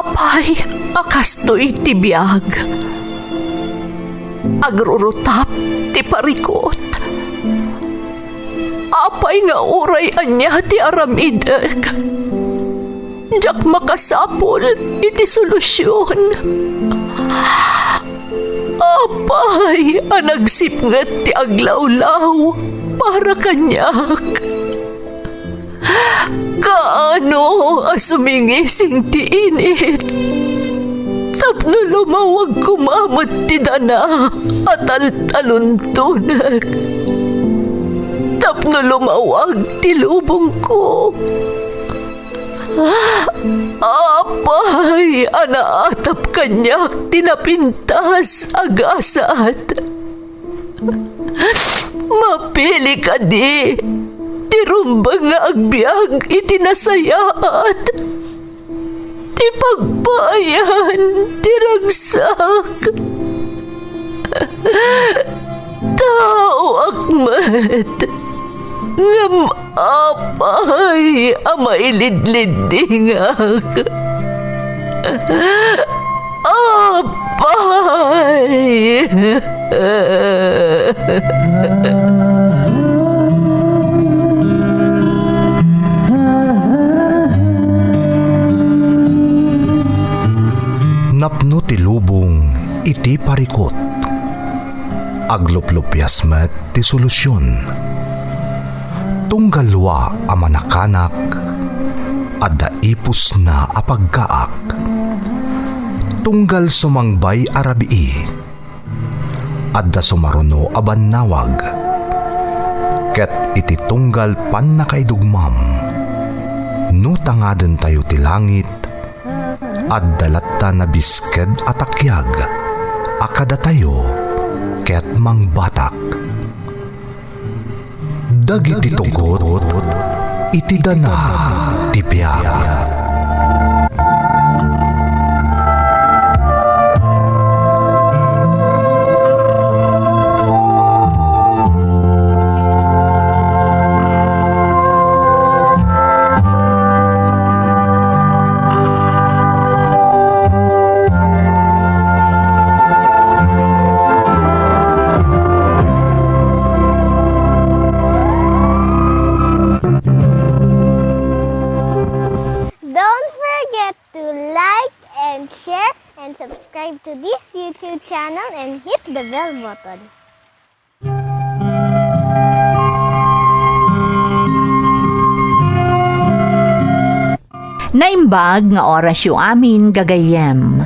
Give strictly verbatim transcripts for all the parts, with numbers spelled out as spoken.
Apay a kastoy ti biag? Agrurutap ti parikut. Apay nga uray ania ti aramidek, diak makasapul iti solusion. Apay a nagsipnget ti aglawlaw para kaniak? Kaano a sumingising ti init tapno lumawag koma met ti dana a taltaluntonek, tapno lumawag ti lubongko? Apay a naatap kaniak ti napintas a gasat? Mapili kadi ti rumbeng nga agbiag iti nasayaat, ti pagpaayan ti ragsak? Taoak met, ngem apay a mailidliddingak? Apay! Napno ti lubong iti parikut. Agluplupias met ti solusion. Tunggal lua a manakanak, adda ipusna a pagkaak. Tunggal sumangbay a rabii, adda sumaruno a bannawag. Ket iti tunggal pannakaidugmam, no tangadentayo ti langit, adda latta nabisked a takiag a kadatayo ket mangbatak. Dagiti tugot iti dana ti biag. Don't forget to like and share and subscribe to this YouTube channel and hit the bell button. Naimbag nga orasyo amin, gagayyem.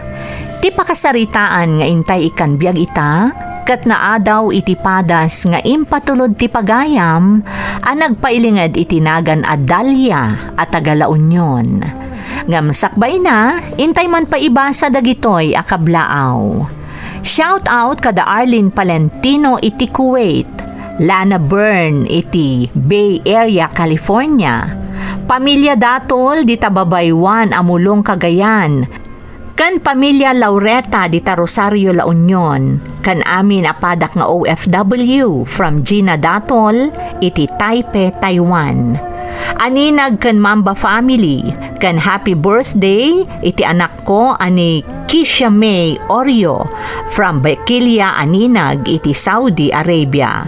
Ti pakasaritaan nga intay ikkan biag ita, ket naadaw iti padas nga impatulod ti pagayam a nagpailinged iti nagan a Dalia a taga La Union. Ngem sakbayna, intay man pay ibasa dagitoy a kablaaw. Shout out kada Arlene Palentino iti Kuwait, Lana Byrne iti Bay Area, California, pamilya Datol dita babaywan a Mulong, Cagayan, ken pamilya Laureta dita Rosario, La Union, ken amin a padak nga O F W from Gina Datol iti Taipei, Taiwan. Aninag ken Mamba family, ken happy birthday iti anakko a ni Kisha May Oreo from Bekilia, Aninag iti Saudi Arabia.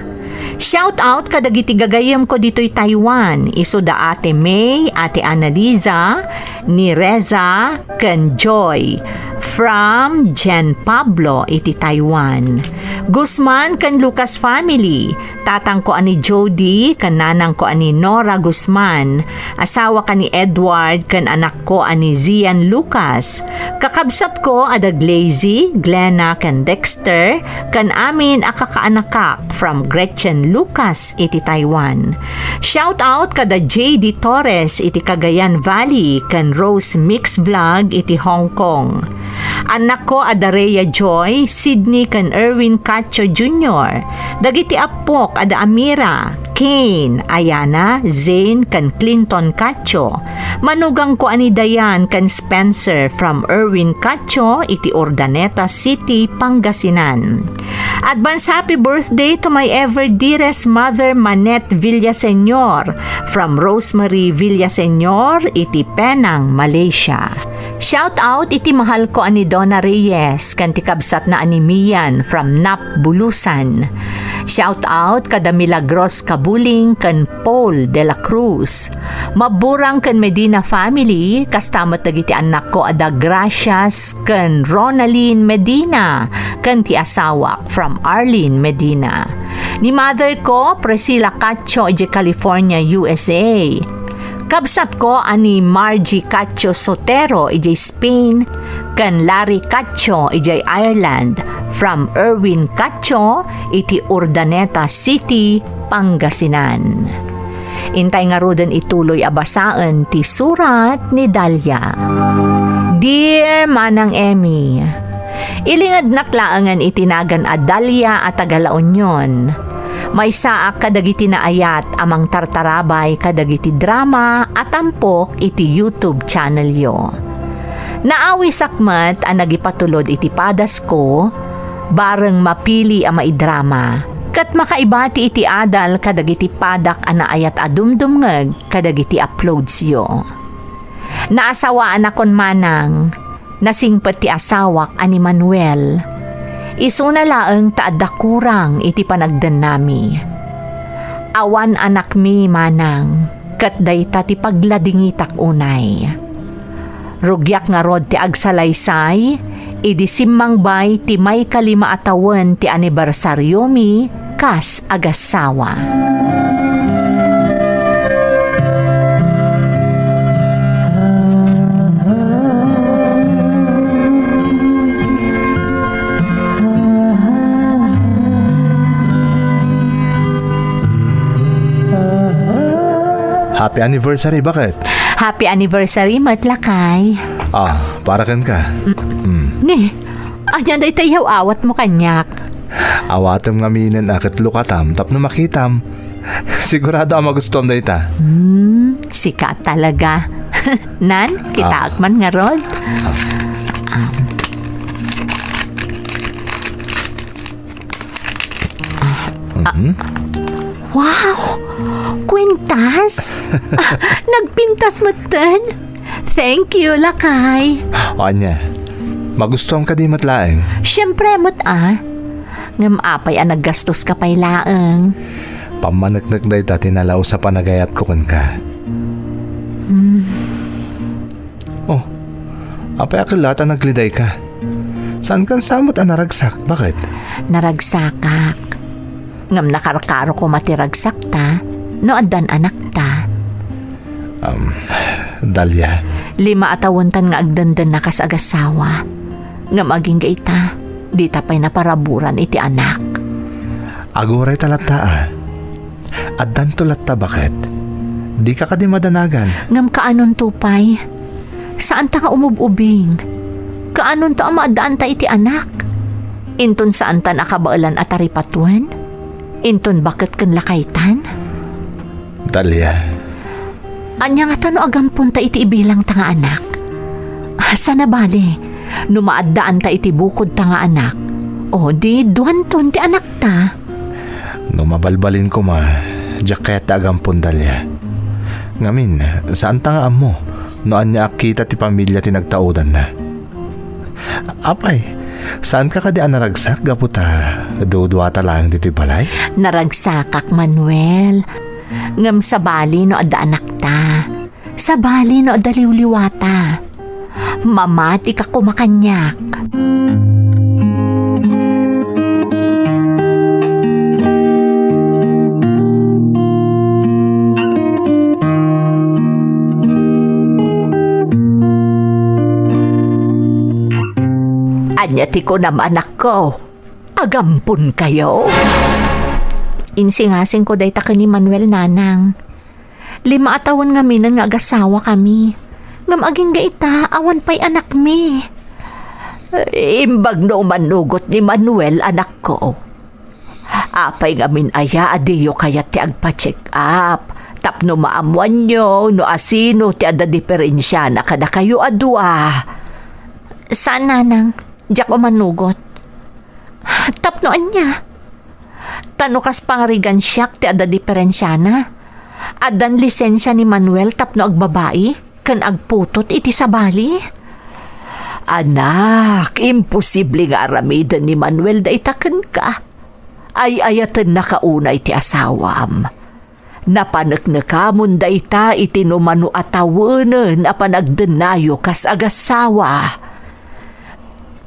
Shout out kadagiti gagayyemko ditoy Taiwan, isu da Ate May, Ate Annalisa, ni Reza, ken Joy from Jen Pablo iti Taiwan. Guzman ken Lucas family, tatangko a ni Jody ken nanangko a ni Nora Guzman, asawak a ni Edward ken anakko a ni Zian Lucas, kakabsatko a da Glazy, Glenna ken Dexter, ken amin a kakaanakak from Gretchen Lucas iti Taiwan. Shout out kada J D Torres iti Cagayan Valley ken Rose Mix Vlog iti Hong Kong. Annakko a da Rhea Joy, Sydney ken Erwin Cacho Junior, dagiti appok a da Amira, Kane, Ayana, Zane, ken Clinton Cacho. Manugangko a ni Dayan ken Spencer from Erwin Cacho iti Urdaneta City, Pangasinan. Advance happy birthday to my ever dearest mother, Manette Villaseñor, from Rosemary Villaseñor iti Penang, Malaysia. Shout out iti mahalko a ni Donna Reyes ken ti kabsatna a ni Mian from Nap, Bulusan. Shout out kada Milagros Kabuling ken Paul de la Cruz. Maburang ken Medina family, kasta met dagiti annakko a da Gracias ken Ronaldin Medina ken ti asawak from Arlene Medina. Ni mother ko, Priscilla Cacho, idiay California, U S A. Kabsatko a ni Margie Cacho Sotero idiay Spain ken Larry Cacho idiay Ireland, from Erwin Cacho iti Urdaneta City, Pangasinan. Intay ngaruden ituloy a basaen ti surat ni Dalia. Dear Manang Emmy, ilingednak laengen iti nagan a Dalia a taga La Union. Maysaak kadagiti naayat a mangtartarabay kadagiti drama a tampok iti YouTube channelyo. Naawisak met a nagipatulod iti padasko, bareng mapili a maidrama, ket makaibati iti adal kadagiti padak a naayat a dumdumngeg kadagiti uploadsyo. Naasawaanakon manang, nasingpet ti asawak a ni Manuel. Isuna laeng ta adda kurang iti panagdennami. Awan anakmi manang, ket dayta ti pagladingitak unay. Rugiak ngarud ti agsalaysay, idi simmangbay ti maikalima a tawen ti anibersariomi kas agassawa. Happy anniversary, baket? Happy anniversary met, lakay. Ah, para kenka. Mm. Ni, ania dayta iyaw-awatmo kaniak? Awatem ngaminen a ket lukatam tapno makitam. Sigurado a magustuam dayta. Hmm, sika talaga. Nan, kitaek man ngarud. Ah. Um. Mhm. Wow! Kwintas? Ah, nagpintas metten? Thank you, lakay. O, ania? Magustuam kadi met laeng? Siyempre met, ah. Ngem apay a naggastoska pay laeng? Pammaneknek dayta ti nalaus a panagayatko kenka. Hmm. Oh, apay a kellaat a naglidayka? Saankan sa met a naragsak? Baket? Naragsakak. Ngem nakarkaro koma ti ragsakta no addan anakta. Um, Dalia. Lima a tawentan nga agdandanna kas agassawa. Ngem agingga ita, dita pay naparaburan iti anak. Agurayta latta, a. Addanto latta, baket? Dika kadi madanagan? Ngem kaanonto pay? Saanta nga umub-ubing. Kaanonto a maaddaanta iti anak? Inton saantan a kabaelan a taripatuen? Inton baket ken lakaytan? Dalia. Ania ngata no agamponta iti ibilangta nga anak? Ah, saan a bale, no maaddaanta iti bukodta nga anak, o di duanton ti anakta. No mabalbalin koma, diak kayat ti agampon, Dalia. Ngamin, saanta nga ammo no ania a kita ti pamilia ti nagtaudanna. Apay, saanka kadi a naragsak gapu ta duduata laeng ditoy balay? Naragsakak, Manuel. Ngem sabali no adda anakta. Sabali no adda liwliwata. Mamatika koma kaniak. Ania ti kunam, anakko? Agamponkayo? Insingasingko dayta ken ni Manuel, nanang. Lima a tawen ngaminen nga agasawakami. Ngem agingga ita, awan pay anakmi. Imbag no umanugot ni Manuel, anakko. Apay ngamin aya a diyo kayat ti agpa-check up tapno maammoanyo no asino ti adda diperensiana kadakayo a dua? Saan, nanang. Diak umanugot. Tapno ania? Ta no kas pangarigan siak ti adda diperensiana, addan lisensia ni Manuel tapno agbabai ken agputot iti sabali? Anak, imposible nga aramiden ni Manuel dayta kenka. Ay-ayatennaka unay ti asawam. Napaneknekamon dayta iti no mano a tawenen a panagdennayo kas agassawa.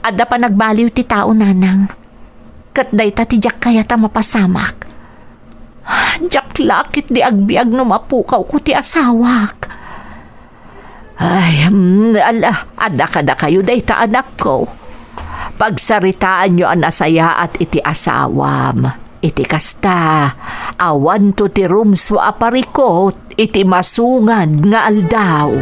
Adda panagbaliw ti tao, nanang. Ket dayta ti diak kayat a mapasamak. Diak la ketdi agbiag no mapukawko ti asawak. Ay, mm, ala, adda kadakayo dayta, anakko. Pagsaritaanyo a nasayaat iti asawam. Iti kasta, awanto ti rumsua a parikut iti masungad nga aldaw.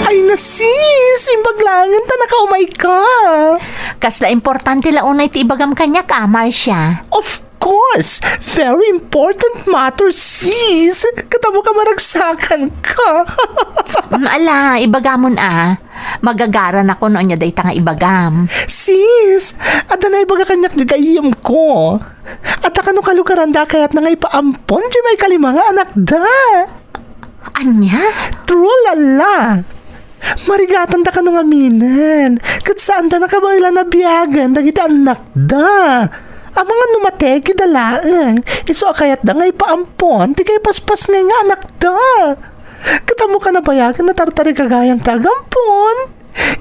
Ay na, sis! Imbag laengen ta nakaumayka. Kasla importante la unay ti ibagam kaniak, a, Marcia. Of course! Very important matter, sis! Ket ammoka maragsakanka. Mm, ala, ibagamon, a. Magagaranakon no ania dayta nga ibagam. Sis, adda naibaga kaniak diay gayyemko. Adda kano kalugaranda a kayatna nga ipaampon diay maikalima nga anakda. Ania? True, lala. Marigatanda kano ngaminen. Ket saanda nakabaelan a biagen dagiti annakda. Amangan no mategi da laeng. Isu a kayatda nga ipaampon ti kaipaspasngay nga anakda. Ket ammoka nabayagen a tartari gagayam ti agampon.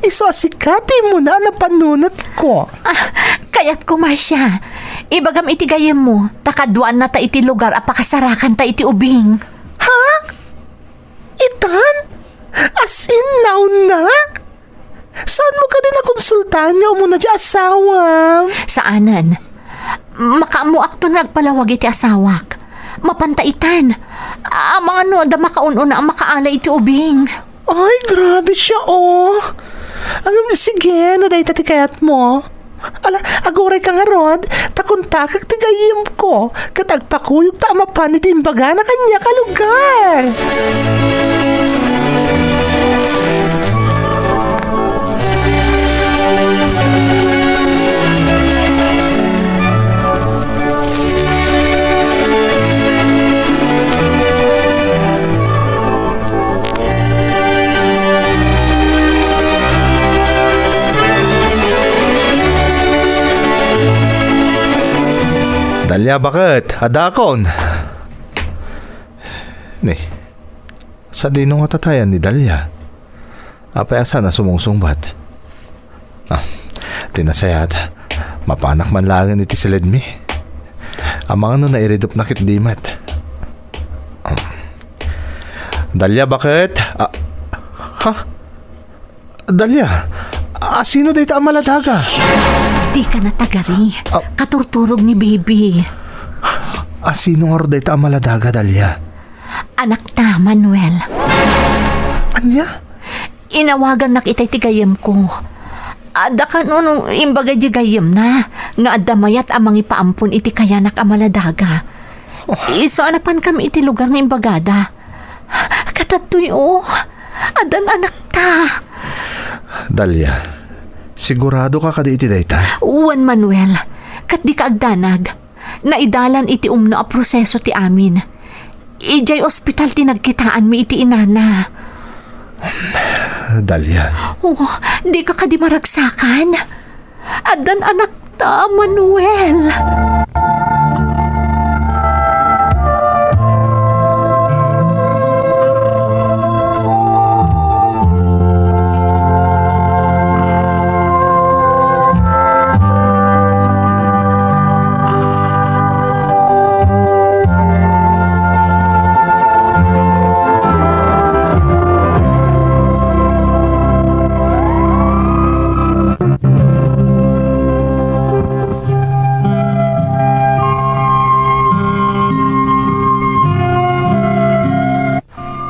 Isu a sika ti immuna a napannunotko. Ah, kayatko, Marcia. Ibagam iti gayyemmo, ta kaduanna ta iti lugar a pakasarakanta iti ubing. Ha? Itan? As in, now na? Saanmo kadi nakonsultaan nga umuna diay asawam? Saanen. Makaammoakton nga agpalawag iti asawak. Mapanta itan. Amangan no adda makaun-una a makaala iti ubing. Ay, grabe siya, oh. Ngem, sige, no dayta ti kayatmo. Ala, agurayka ngarud, ta kontakak ti gayyemko, ket agpakuyogta a mapan iti imbagana kaniak a lugar. Dalia, baket? Addaakon. Ni, sadino nga tatayan ni Dalia? Apay a saan a sumungsungbat? Ah, ti nasayaat, mapanak man laengen iti siledmi. Amangan no nairidupna ketdi met. Ah. Dalia, baket? Ah, ha? Dalia, asino dayta a maladaga? Dika natagari. Ah. Katurturog ni Baby. Asino ngarud dayta a maladaga, Dalia? Anakta, Manuel. Ania? Inawagannak itay ti gayyemko. Adda kano no imbaga diay gayyemna nga adda mayat a mangipaampon iti kayanak a maladaga. Oh. Isu a napankami iti lugar nga imbagada. Ket adtoy, oh, addan anakta. Dalia, siguradoka kadi iti dayta? Wen, Manuel, ket dika agdanag. Naidalan iti umno a proseso ti amin. Idiay ospital ti nagkitaanmi iti inana. Dalia. Oh, dika kadi maragsakan? Addan anakta, Manuel.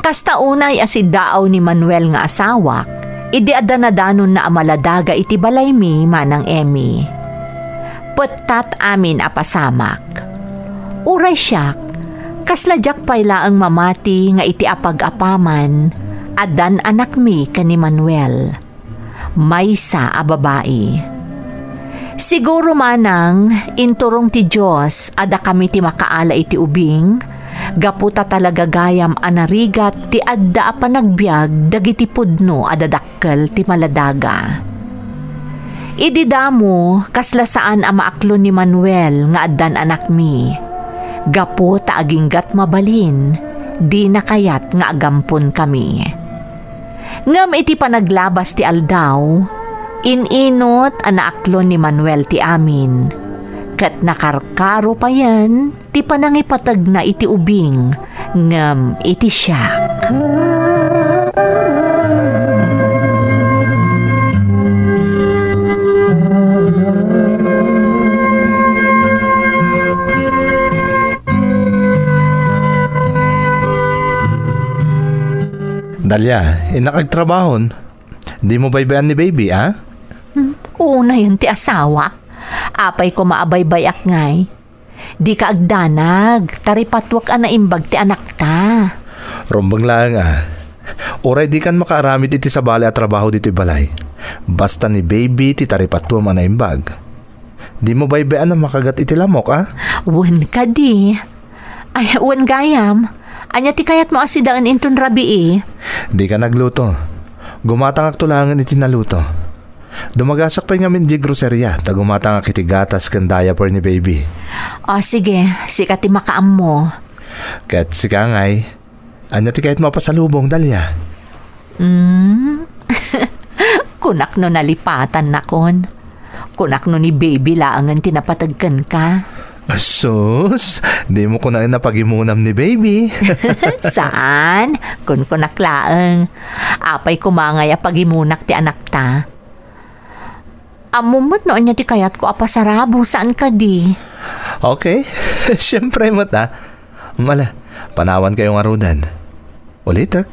Kasta unay a siddaaw ni Manuel nga asawak, idi adda nadanonna a maladaga iti balaymi, Manang Emmy. Pettat amin a pasamak. Uray siak, Kasla diak pay laeng mamati nga iti apag-apaman, addan anakmi ken ni Manuel, maysa a babai. Siguro manang inturong ti Dios a dakami ti makaala iti ubing, gapu ta talaga gayam a narigat ti adda a panagbiag dagiti pudno a dadak- kel ti maladaga. Idi damo, kasla saan a maaklon ni Manuel nga addan anakmi. Gapu ta aginggat mabalin, dina kayat nga agamponkami. Ngem iti panaglabas ti aldaw, in-inot a naaklon ni Manuel ti amin, ket nakarkaro payen ti panangipategna iti ubing ngem iti siak. Dalia, innak agtrabahon. Dimo baybay-an ni baby, a? Hmm, unayen ti asawa. Apay koma a baybay-ak ngay. Dika agdanag, ta ripatuek a naimbag ti anakta. Rumbeng laeng a. Uray dikan makaaramid iti sabali a trabaho ditoy balay. Basta ni baby ti taripatuem a naimbag. Dimo baybay-an a makagat iti lamok, a? Wen kadi. Ay, wen gayam. Ania ti kayatmo a sidaen inton rabii? Dika nagluto. Gumatangakto laengen iti naluto. Dumagasak pay ngamin idiay groceria, ta gumatangak iti gatas ken diaper ni baby. O, sige, sika ti makaammo. Ket sika ngay, ania ti kayatmo a pasalubong, Dalia? Hmm? Kunak no nalipatannakon. Kunak no ni baby laengen ti napateg kenka. Sus, dimo kunaen a pagimunam ni baby. Saan? Kunkunak laeng. Apay koma ngay a pagimunak ti anakta? Ammom met no ania ti kayatko a pasarabo, saan kadi? Okay. Siempre met, a. Mala, panawankayo ngaruden. Ulitek,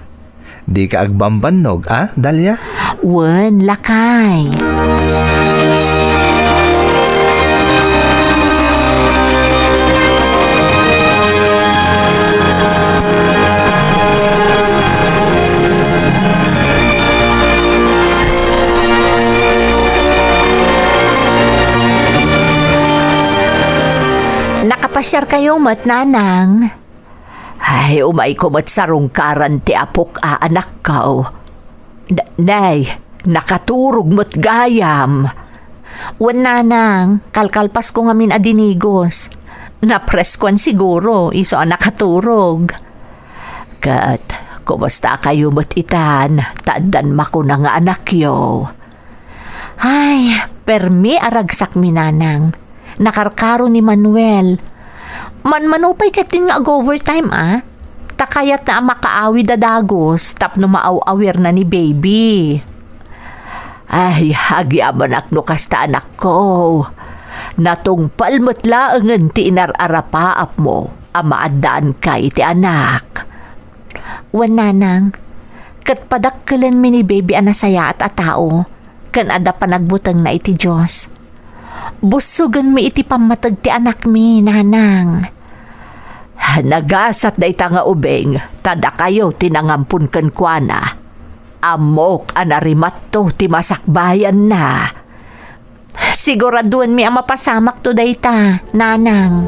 dika agbambannog, a, Dalia? Wen, lakay. Nakapasiarkayo met, Nanang? Ay, umayko met sarungkaran ti apok a anakko. N-, nay, nakaturog met gayam. Wen, Nanang, kalkalpasko ngamin a dinigos. Napreskoan siguro, isu a nakaturog. Ket, kumustakayo met itan, ta addan makuna nga anakyo? Ay, permi a ragsakmi, Nanang. Nakarkaro ni Manuel. Manmano pay ketdin nga ag-overtime, a? Ta kayatna a makaawid a dagus tapno maaw-awirna ni baby. Ay, agyamanak no kasta, anakko. Natungpal met laengen ti inar-arapaapmo a maaddaanka iti anak. Wen, Nanang, ket padakkelenmi ni baby a nasayaat a tao ken adda panagbutengna iti Dios. Bussogenmi iti pammateg ti anakmi, Nanang. Nagasat dayta nga ubing, ta dakayo ti nangampon kenkuana. Ammok a narimatto ti masakbayanna. Siguraduenmi a mapasamakto dayta, Nanang.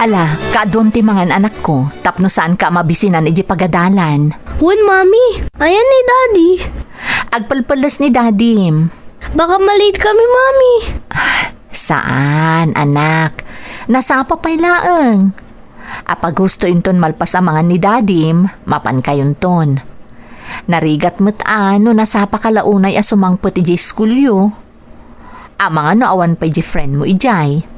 Ala, kaaduam ti mangan, anakko, tapno saanka a mabisinan idiay pagadalan. Wen, Mami. Ayan ni Daddy? Agpelpeles ni Dadim. Baka ma-late kami, Mami. Saan, anak. Nasapa pay laeng. Apaghusto inton malpas a mangan ni Dadim, mapankayonton. Narigat met a no nasapaka la unay a sumangpet idiay iskulyo. Amangan no awan pay di friend mo idiay.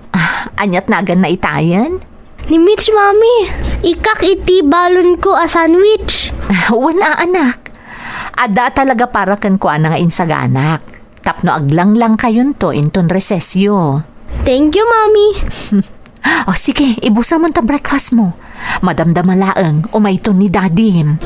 Ah, ania't naganna itayen? Ni Mitch, Mami. Ikkak iti balonko a sandwich. Ah, wen a, anak. Adda talaga para kenkuana nga insaganak. Tapno aglanglangkayonto inton resesyo. Thank you, Mami. O sige, ibusamon ta breakfast mo. Madamdama laeng, umayton ni Dadim.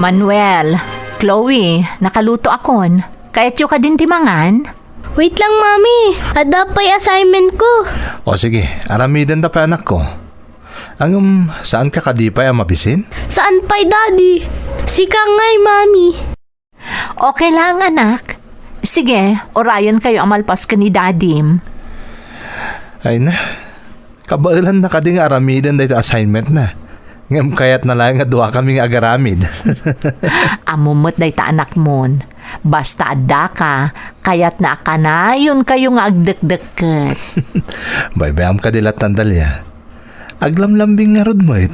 Manuel, Chloe, nakalutoakon. Kayatyo kadin ti mangan? Wait lang, Mami. Adda pay assignment ko. O sige, aramidenta pay, anakko. Ngem, saanka kadi pay a mabisin? Saan pay, Daddy? Sika ngay, Mami. Okay lang, anak. Sige, urayenkayo a malpas ken ni Dadim. Ay na, kabaelanna kadi nga aramiden dayta assignmentna. Ngem kayatna laeng nga duakami nga agaramid. Ammom met dayta, anakmon. Basta addaka, kayatna a kanayonkayo nga agdekdekket. Baybay-am kadi lattan, Dalia. Aglamlambing ngarud met.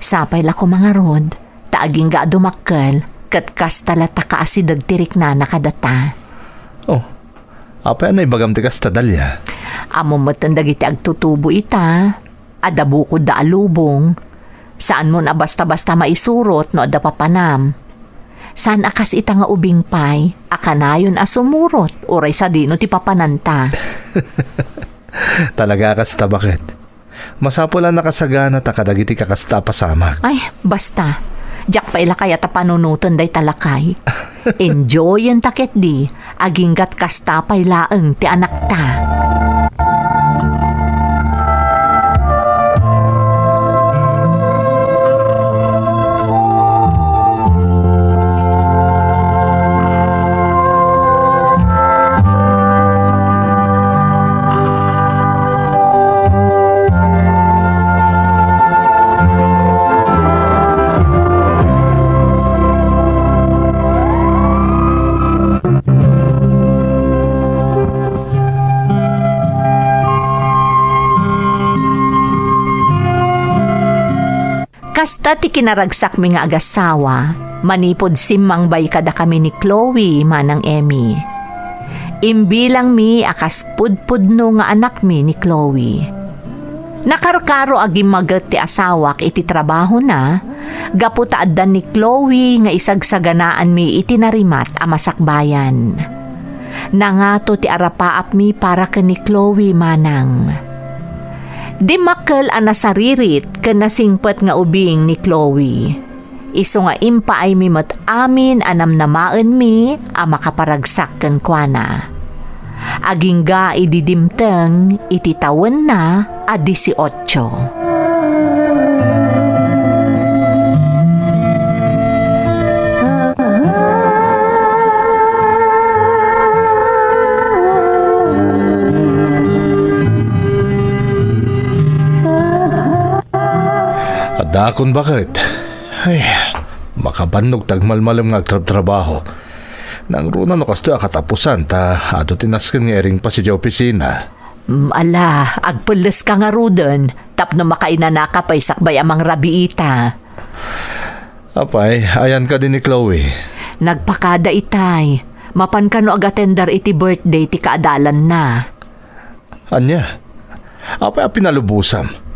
Sapay la koma ngarud, ta agingga a dumakkel, ket kasta latta kaasideg ti riknana kadata. Oh, apay a naibagam ti kasta, Dalia? Ammom met dagiti agtutubo ita, adda bukodda a lubong. Saanmon a basta-basta maisurot no adda papanam. Saan a kas ita nga ubing pay, a kanayon a sumurot, uray sadino ti papananta. Talaga a kasta, baket. Masapul a nakasaganata kadagiti kakasta a pasamak. Ay, basta. Diak pay la kayat a panunoten dayta lakay. Enjoyenta ketdi, aginggat kasta pay laeng ti anakta. Kasta ti kinaragsakmi nga agassawa, manipud simmangbay kadakami ni Chloe manang Emmy. Imbilangmi a kas pudpudno nga anakmi ni Chloe. Nakarkaro a gimmaget ti asawak iti trabahona, gapu ta addan ni Chloe nga isagsaganaanmi iti narimat a masakbayan. Nangato ti arapaapmi para ken ni Chloe manang. Dimmakkel a nasaririt ken nasingpet nga ubing ni Chloe. Isu nga impaaymi met amin a namnamaenmi a makaparagsak kenkuana. Agingga idi dimteng iti tawenna a dieciocho. Addaakon, baket. Ay, makabannog ti agmalmalem nga agtrabtrabaho. Nangruna no kastoy a katapusan ta adu ti nasken nga iring pa sidi opisina. Mm, ala, agpelleska ngaruden tapno makainanaka pay sakbay a mangrabiita. Apay, ayan kadi ni Chloe? Nagpakada itay. Mapan kano agatender iti birthday ti kaadalanna. Ania? Apay a pinalubosam?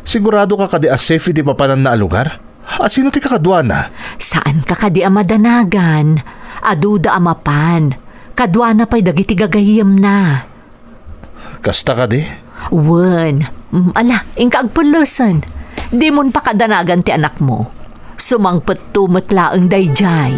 Sigurado ka kadi a safe iti papananna a lugar? A sino ti kakaduana? Saan ka kadi a madanagan? Aduda a mapan. Kaduana pay dagiti gagayyemna. Kasta kadi? Wen. Mm, ala, inka agpellesen. Dimon pakadanagan ti anakmo. Sumangpetto met laeng daydiay.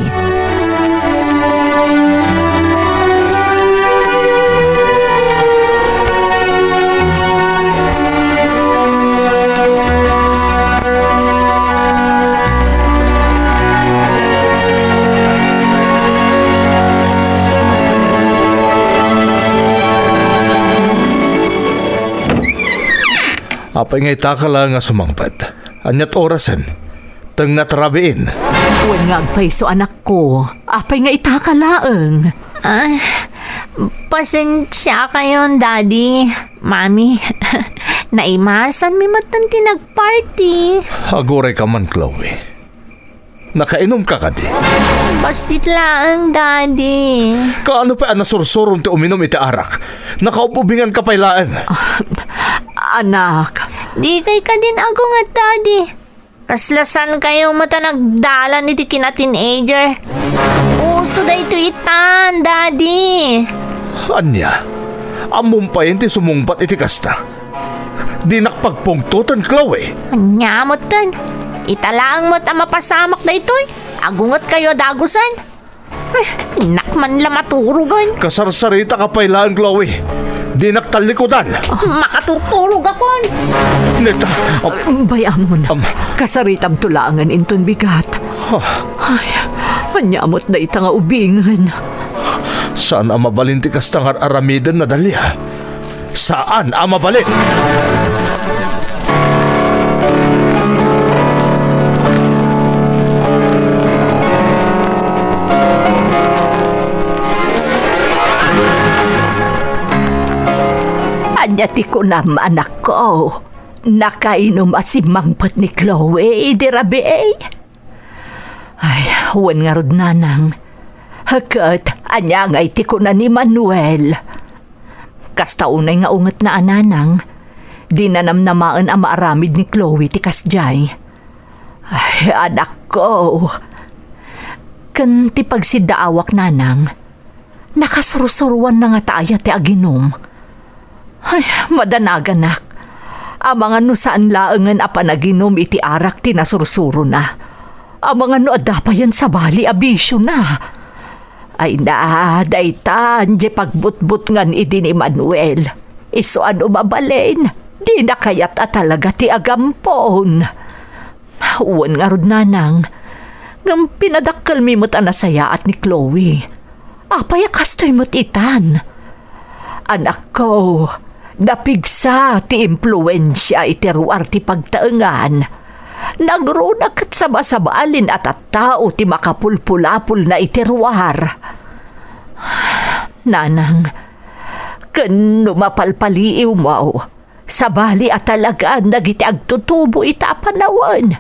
Apay nga ita ka laeng a sumangpet? Ania't orasen? Tengna ti rabiin. Wen nga agpayso, anakko. Apay nga ita ka laeng? Ah, pasensiakayon, Daddy, Mami. Naimasanmi metten ti nagparty. Aguray ka man, Chloe. Nakainumka kadi? Bassit laeng, Daddy. Kaano pay a nasursurom ti uminum iti arak? Nakaub-ubinganka pay laeng. Ah, anak. Dikay kadin agunget, Daddy. Kasla saankayo met a nagdalan iti kina-teenager. Uso daytoy itan, Daddy. Ania? Ammom payen ti sumungbat iti kasta? Dinak pagpungtoten, Chloe. Ania metten? Ita laeng met a mapasamak daytoy. Agungetkayo a dagusen. Eh, innak man la maturogen. Kasarsaritaka pay laeng, Chloe. Dinak tallikudan. Makaturturogakon. Neta, am- Bay-amon, am- kasaritamto laengen inton bigat. Ah. Ay, ania met dayta nga ubingen? Saan a mabalin ti kasta nga ar-aramiden, Nadalia. Saan a mabalin. Ania ti kunam, anakko? Nakainum a simmangpet ni Chloe idi rabii? Ay, wen ngarud, nanang. Ket ania ngay ti kuna ni Manuel? Kasta unay nga ungetna a nanang, dina namnamaen a maaramid ni Chloe ti kasdiay. Ay, anakko. Ken ti pagsiddaawak, nanang, nakasursuroanna ngata aya ti aginum? Ay, madanaganak. Amangan no saan laengen a panaginum iti arak ti nasursurona. Amangan no adda payen sabali a bisiona. Ay na, daytan diay pagbutbutngan idi ni Manuel. Isu a no mabalin, dina kayat a talaga ti agampon. Wen ngarud, nanang, ngem pinadakkelmi met a nasayaat ni Chloe. Apay a kastoy met itan? Anakko, napigsa ti impluensia iti ruar ti pagtaengan. Nagruna ket sabasabalin a tattao ti makapulpulapolna iti ruar. Nanang, ken no mapalpaliiwmo, sabali a talagan dagiti agtutubo ita a panawen.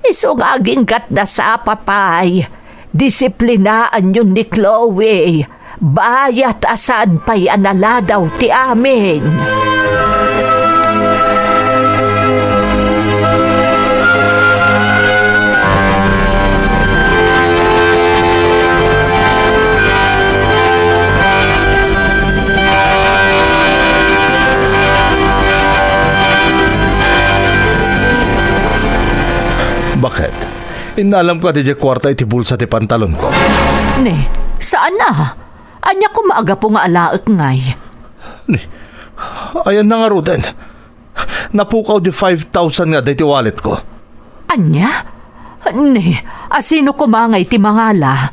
Isu nga agingga't nasapa pay, disiplinaanyon ni Chloe, bayat a saan pay a naladaw ti amin. Baket? Innalam kadi diay kuarta iti bulsa ti pantalonko? Ne, saan a? Ania koma a gapu nga alaek ngay? Ne, ayanna ngaruden. Napukaw di five thousand nga adda iti walletko. Ania? Ne, a sino koma ngay ti mangala?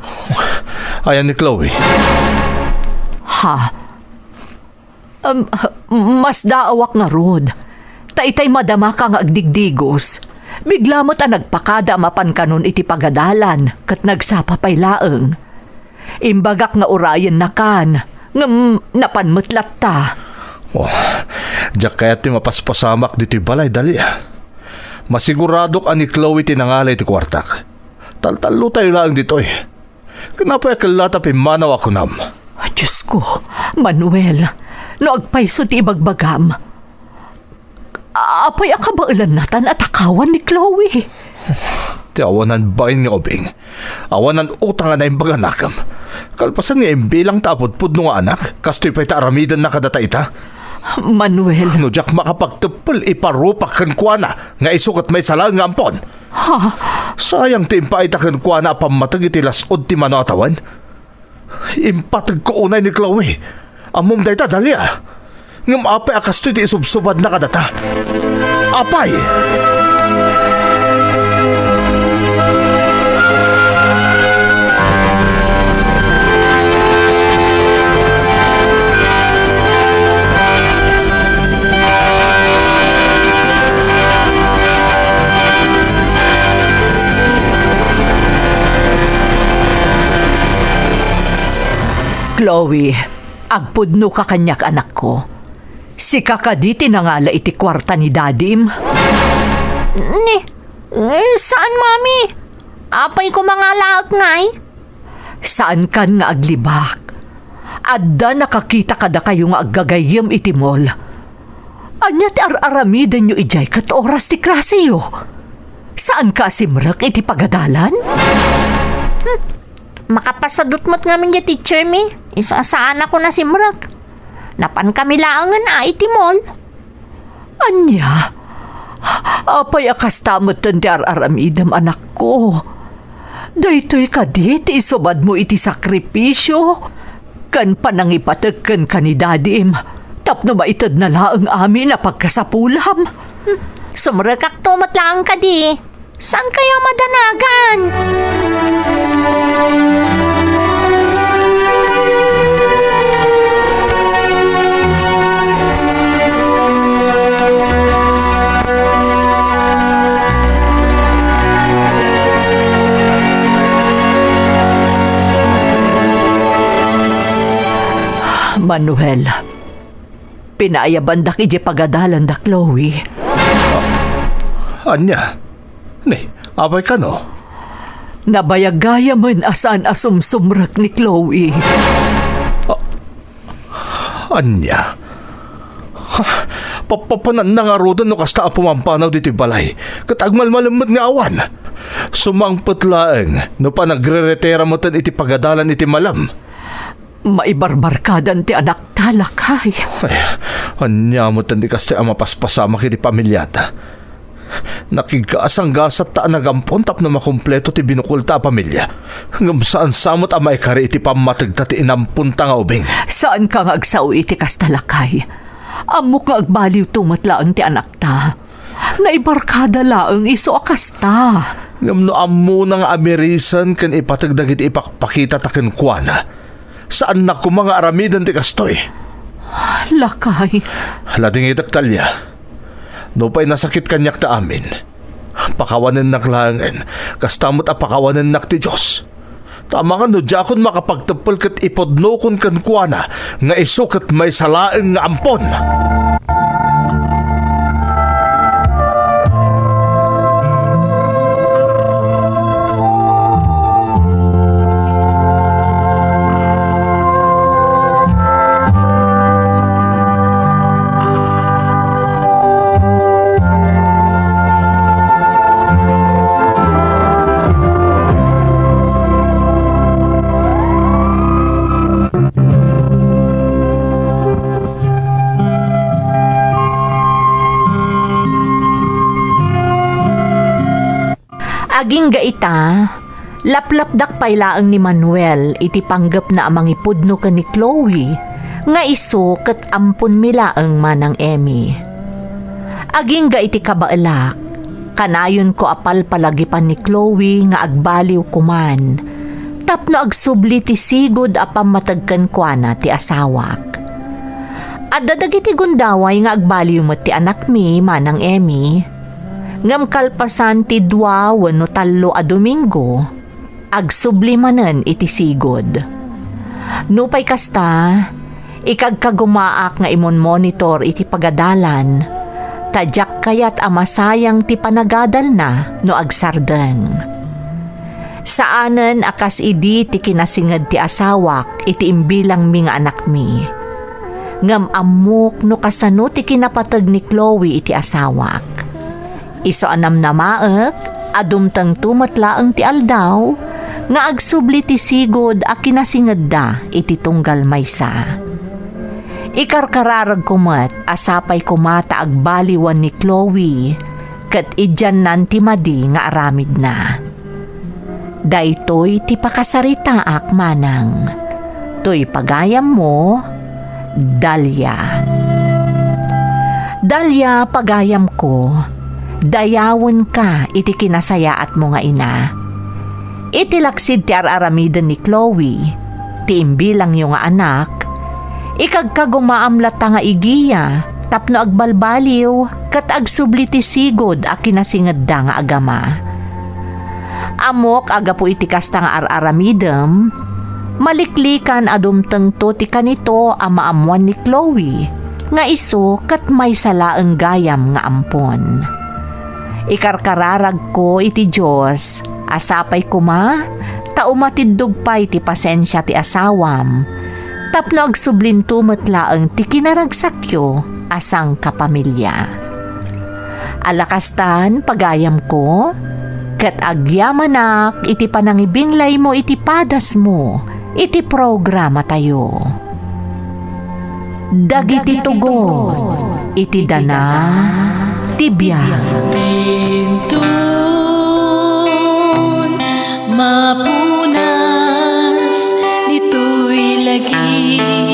Ayan ni Chloe. Ha? Em, masdaawak ngarud. Ta itay madamaka nga agdigdigos, bigla met a nagpakada a mapan kanon iti pagadalan ket nagsapa pay laeng. Imbagak nga urayennakan, ngem napan met latta. Oh, diak kayat ti mapaspasamak ditoy balay, Dalia. Masiguradok a ni Chloe ti nangala iti kuartak. Taltallotayo laeng ditoy. Ken apay a kella ta pimmanaw a kunam? Diosko, Manuel, no agpayso ti ibagbagam, apay a kabaelanna tan a takawan ni Chloe? Ti awanan bain nga ubing, awanan utang a naimbag a nakam. Kalpasan nga imbilang ta apudpudno nga anak, kastoy pay ta aramidenna kadata ita? Manuel. No diak makapagteppel, iparupak kenkuana nga isu ket maysa laeng nga ampon. Ha? Sayang ti impaayta kenkuana a pammateg iti las-ud ti mano a tawen. Impategko unay ni Chloe. Ammom dayta, Dahlia. Ngem apay a kastoy ti isubsubadna kadata? Apay! Chloe, agpudnoka kaniak, anakko. Sika kadi ti nangala iti kuarta ni dadim? Ni, eh, saan, Mami? Apay koma nga alaek ngay? Saankan nga aglibak. Adda nakakita kadakayo nga aggagayyem iti mall. Ania ti ar-aramidenyo idiay ket oras ti klaseyo? Saanka a simrek iti pagadalan? Hmm. Makapasadut met ngamin diay teacher mi. Isu a saanakon a simrek. Napankami laengen a iti mall. Ania? Apay a kasta metten ti ar-aramidem, anakko? Daytoy kadi ti isubadmo iti sakripisio ken panangipateg kenka ni dadim tapno maitedna laeng amin a pagkasapulam? Hmm, sumrekakto met laeng kadi. Saankayo a madanagan? Manuel, pinaayabandak idiay pagadalanda, Chloe. Ania? Ni, apay kano? Nabayagayamen a saan a sumsumrek ni Chloe. Ah, ania? Ha, papapananna ngaruden no kasta a pumampanaw ditoy balay, ket agmalmalem met nga awan. Sumangpet laeng no panagreretera metten iti pagadalan iti malem. Maibarbarkadan ti anakta, lakay. Ay, ania met ti kasta a mapaspasamak iti pamiliata? Nakigkaasanggasat ta a nagampon tapno makumpleto ti binukolta a pamilia. Ngem saan sa met a maikari iti pammategta ti inamponta nga ubing. Saanka nga agsao iti kasta, lakay. Ammok nga agbaliwto met laeng ti anakta. Naibarkada laeng isu a kasta. Ngem no ammona nga amirisan ken ipateg dagiti ipakpakitata kenkuana, saanna koma nga aramiden ti kastoy. Lakay. Ladingitek, Dahlia. Nupay nasakit kaniak ti amin, pakawanennak laengen, kasta met a pakawanennak ti Dios. Ta amangan no diakon makapagteppel ket ipudnokon kenkuana nga isu ket maysa laeng nga ampon. Agingga ita, laplapdak pay laeng ni Manuel iti panggepna a mangipudno ken ni Chloe nga isu ket amponmi laeng, Manang Emmy. Agingga iti kabaelak, kanayonko a palpalagipan ni Chloe nga agbaliw koman tapno agsubli ti sigud a pammateg kenkuana ti asawak. Adda dagiti gundaway nga agbaliw met ti anakmi, Manang Emmy, ngem kalpasan ti dua wenno tallo a Domingo, agsubli manen iti sigud. Nupay kasta, ikagkagumaak nga imonmonitor iti pagadalan, ta diak kayat a masayang ti panagadalna no agsardeng. Saanen a kas idi ti kinasinged ti asawak iti imbilangmi nga anakmi. Ngem ammok no kasano ti kinapateg ni Chloe iti asawak. Isu a namnamaek a dumtengto met laeng ti aldaw nga agsubli ti sigud a kinasingedda iti tunggal maysa. Ikarkararegko met a sapay koma ta agbaliwan ni Chloe ket idiannan ti madi nga aramidna. Daytoy ti pakasaritaak manang. Toy pagayammo, Dalia. Dalia, pagayamko, dayawenka iti kinasayaatmo nga ina. Iti laksid ti ar-aramiden ni Chloe, ti imbilangyo nga anak, ikagkagumaam latta nga igiya tapno agbalbaliw ket agsubli ti sigud a kinasingedda nga agama. Ammok a gapu iti kasta nga ar-aramidem, maliklikan a dumtengto ti kanito a maammoan ni Chloe nga isu ket maysa laeng gayam nga ampon. Ikarkararagko iti Dios a sapay koma ta umatiddog pay ti pasensia ti asawam tapno agsublinto met laeng ti kinaragsakyo a sangkapamilya. Ala kastan, pagayamko, ket agyamanak iti panangibinglaymo iti padasmo iti programatayo. Dagiti tugot iti dana ti biag. Inton mapunas ditoy lagi.